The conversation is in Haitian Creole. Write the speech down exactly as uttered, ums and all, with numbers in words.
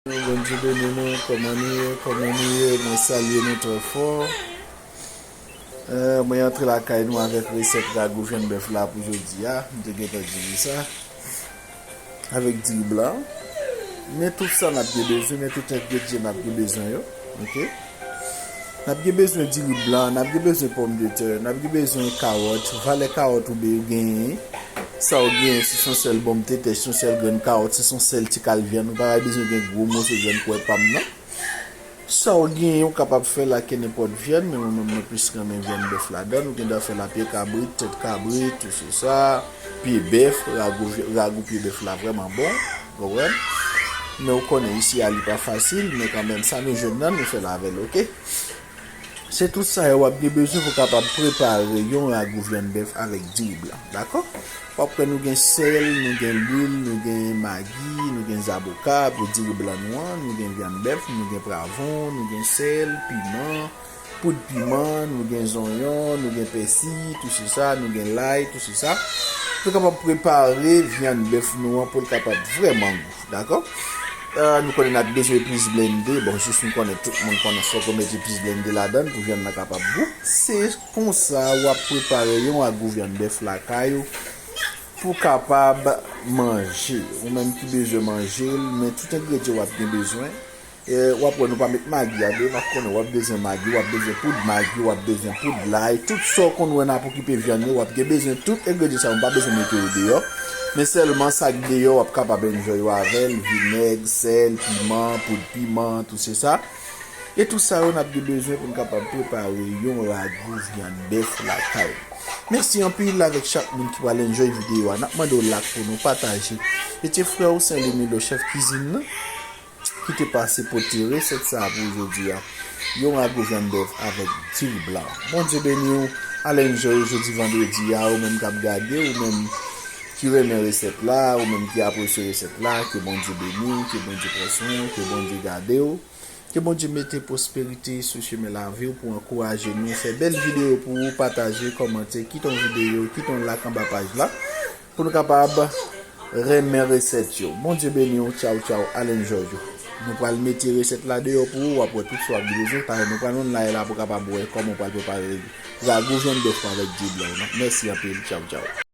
Bondye beni nou, kòman nou ye, kòman nou ye, mwen salye nou trè fò. Eh, mwen antre lakay nou avèk resèt ragou vyann bèf la pou jodi a, m te gentan di nou sa. Avèk diri blan. Men tout sa n ap gen bezwen, men tout engredyan n ap gen bezwen yo. Ok? N ap gen bezwen diri blan, n ap gen bezwen pòmdetè, n ap gen bezwen kawòt, valè kawòt ou be-, ou genyen. Sa ou genyen, si se yon sèl bonm tete, si se yon sèl grenn kawòt, si se yon sèl ti kal vyann, ou pa bezwen gen gwo moso vyann kwè pa m nan. Sa ou genyen, ou kapab fè l ak nenpòt vyann, men mwen menm, mwen plis renmen vyann bèf ladan l. Ou gen dwa fè l a pye kabrit, tèt kabrit, tout se sa, pye bèf, ragou, ragou pye bèf la vrèman bon, ou konprann? Men ou konnen isi a li pa fasil, men kanmenm sa nou jwenn nan, nou fè l avè l, ok? Se tout sa yo w ap gen bezwen pou w kapab prepare yon ragou vyann bèf avèk diri blan, dakò? W ap wè nou gen sèl, nou gen lwil, nou gen magi, nou gen zaboka pou diri blan nou an, nou gen vyann bèf, nou gen pwavwon, nou gen sèl, piman, poud piman, nou gen zonyon, nou gen pèsi, tout se sa, nou gen lay, tout se sa. Nou kapab prepare vyann bèf nou an pou l kapab vrèman gou. Dakò? Ah, nou konnen n ap bezwen eplis blende. Bon, jis nou konnen, tout moun konnen fòk ou mete eplis blende ladan l pou vyann nan kapab gou. Se konsa w ap prepare yon ragou vyann bèf lakay ou pou kapab manje. Ou menm ki bezwen manje l, men tout engredyan w ap gen bezwen. Eh, w ap wè nou pa met magi a deyò, m ap konnen w ap bezwen magi, w ap bezwen poud magi, w ap bezwen poud lay, tout sa w konn wè n ap okipe vyann yo, w ap gen bezwen tout engredyan sa yo, m pa bezwen mete yo deyò. Men sèlman sa k deyò, w ap kapab enjoy yo avè l, vinèg, sèl, piman, poud piman, tout se sa. E tout sa yo n ap gen bezwen pou n kapab prepare yon ragou vyann bèf lakay nou. Mèsi anpil avèk chak moun ki pral enjoy videyo a. N ap mande w like pou nou, pataje. Mete frè w Saint Louis Milo, chèf kizin nan, ki te pase pote resèt sa a pou jodi a. Yon ragou vyann bèf avèk diri blan. Bondye beni w. Al enjoy jodi vandredi a, ou menm k ap gade, ou menm ki renmen resèt la, ou menm ki apresye resèt la, ke Bondye beni w, ke Bondye pran swen w, ke Bondye gade w, ke Bondye mete pwosperite sou chemen lavi w pou ankouraje nou, fè bèl videyo pou ou, pataje, kòmante, kite yon videyo, kite yon like anba paj la. Pou nou kapab renmen resèt yo. Bondye beni w, tchaw, tchaw, al enjoy yo. Nou pral mete resèt la deyò pou ou, w ap wè tout sa w ap bezwen. Paske nou pral online la pou w kapab wè kòman w pral prepare ragou vyann bèf avèk diri blan w nan. Mèsi anpil, tchaw, tchaw.